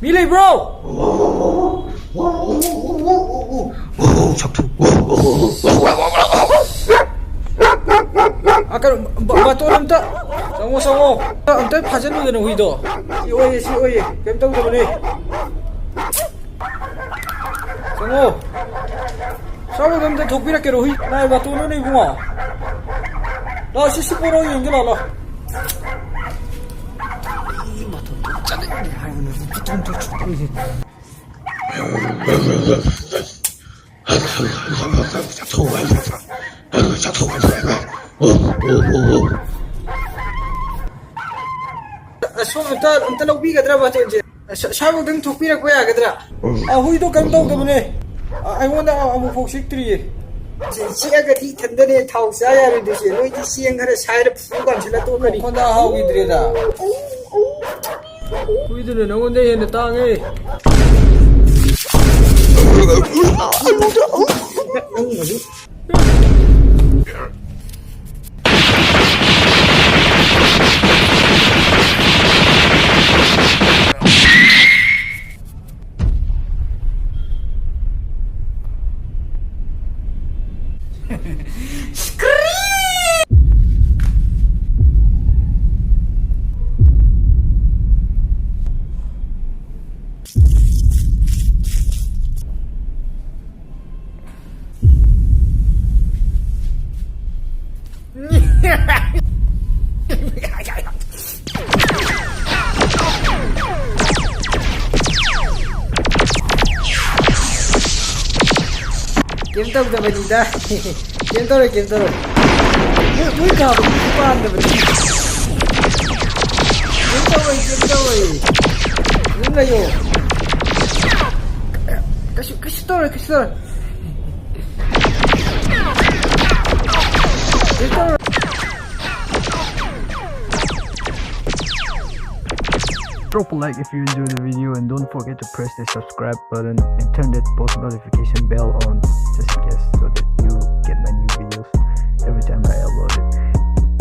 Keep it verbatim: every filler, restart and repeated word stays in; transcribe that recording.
ꯃꯤ ꯂꯩꯕ꯭ꯔꯣ? ꯑ, ꯀꯩꯅꯣ, ꯕ-, ꯕꯥꯇꯣꯟ ꯑꯝꯇ, ꯆꯪꯉꯣ, ꯆꯪꯉꯣ꯫ ꯑꯝꯇ ꯐꯥꯖꯜꯂꯨꯗꯅ ꯍꯨꯏꯗꯣ꯫ ꯁꯤ ꯑꯣꯏꯌꯦ, ꯁꯤ ꯑꯣꯏꯌꯦ, ꯀꯩꯝ ꯇꯧꯗꯕꯅꯦ꯫ ꯆꯪꯉꯣ꯫ ꯁ꯭ꯋꯥꯏꯗ ꯑꯝꯇ ꯊꯣꯛꯄꯤꯔꯛꯀꯦꯔꯣ, ꯍꯨꯏ? ꯀꯅꯥꯏ ꯕꯥꯇꯣꯟꯅꯣꯅꯦ, ꯏꯕꯨꯡꯉꯣ? ꯂꯥꯛꯑꯣ, ꯁꯤ, ꯁꯤ ꯄꯨꯔꯛꯑꯣ, ꯌꯦꯡꯒꯦ ꯂꯥꯛꯑꯣ, ꯂꯥꯛꯑꯣ꯫ ꯑꯩ ꯕꯥꯇꯣꯟ ꯆꯠꯅꯤꯡꯗꯦ ꯍꯥꯏꯕꯅꯦ, ꯕꯥꯇꯣꯟ ꯊꯣꯛ ꯊꯣꯛꯄꯅꯤꯁꯦ꯫ ꯑꯁꯣꯝ ꯑꯝꯇ, ꯑꯝꯇ ꯂꯧꯕꯤꯒꯗ꯭ꯔꯥ ꯕꯥꯇꯣꯟꯁꯦ? ꯑꯁ-, ꯁ꯭ꯋꯥꯏꯐꯥꯎꯗꯪ ꯊꯣꯛꯄꯤꯔꯛꯄ ꯌꯥꯒꯗ꯭ꯔꯥ? ꯑ, ꯍꯨꯏꯗꯣ ꯀꯩꯝ ꯇꯧꯗꯕꯅꯦ꯫ ꯑ, ꯑꯩꯉꯣꯟꯗ ꯑꯃꯨꯛꯐꯥꯎ ꯆꯤꯛꯇ꯭ꯔꯤꯌꯦ꯫ ꯆꯤ-, ꯆꯤꯛꯑꯒꯗꯤ ꯏꯊꯟꯗꯅꯦ ꯊꯥꯎ ꯆꯥ ꯌꯥꯔꯣꯏꯗꯣꯏꯁꯦ꯫ ꯅꯣꯏꯗꯤ ꯆꯦꯡ ꯈꯔ ꯁꯥꯏꯔ ꯐꯨ ꯀꯥꯝꯁꯤꯜꯂ ꯇꯣꯛꯀꯅꯤ꯫ ꯃꯈꯣꯟꯗ ꯍꯥꯎꯈꯤꯗ꯭ꯔꯦꯗ꯫ ꯍꯨꯏꯗꯨꯅ ꯅꯉꯣꯟꯗ ꯍꯦꯟꯅ ꯇꯥꯡꯉꯦ꯫ ꯅꯪ ꯍꯧꯖꯤꯛ ꯀꯩꯝ ꯇꯧꯗꯕꯅꯤꯗ꯫ ꯀꯩꯝ ꯇꯧꯔꯣꯏ, ꯀꯩꯝ ꯇꯧꯔꯣꯏ꯫ ꯃꯣꯏ, ꯃꯣꯏ ꯀꯥꯕꯗꯨꯗꯤ ꯄꯥꯟꯗꯕꯅꯤ꯫ ꯀꯩꯝ ꯇꯧꯔꯣꯏ, ꯀꯩꯝ ꯇꯧꯔꯣꯏ꯫ ꯑꯗꯨꯝ ꯂꯩꯌꯣ꯫ ꯀꯩꯁꯨ, ꯀꯩꯁꯨ ꯇꯧꯔꯣꯏ, ꯀꯩꯁꯨ ꯇꯧꯔꯣꯏ꯫ ꯀꯩꯁꯨ ꯇꯧꯔꯣꯏ꯫ Drop a like if you enjoy the video and don't forget to press the subscribe button and turn that post notification bell on just in case so that you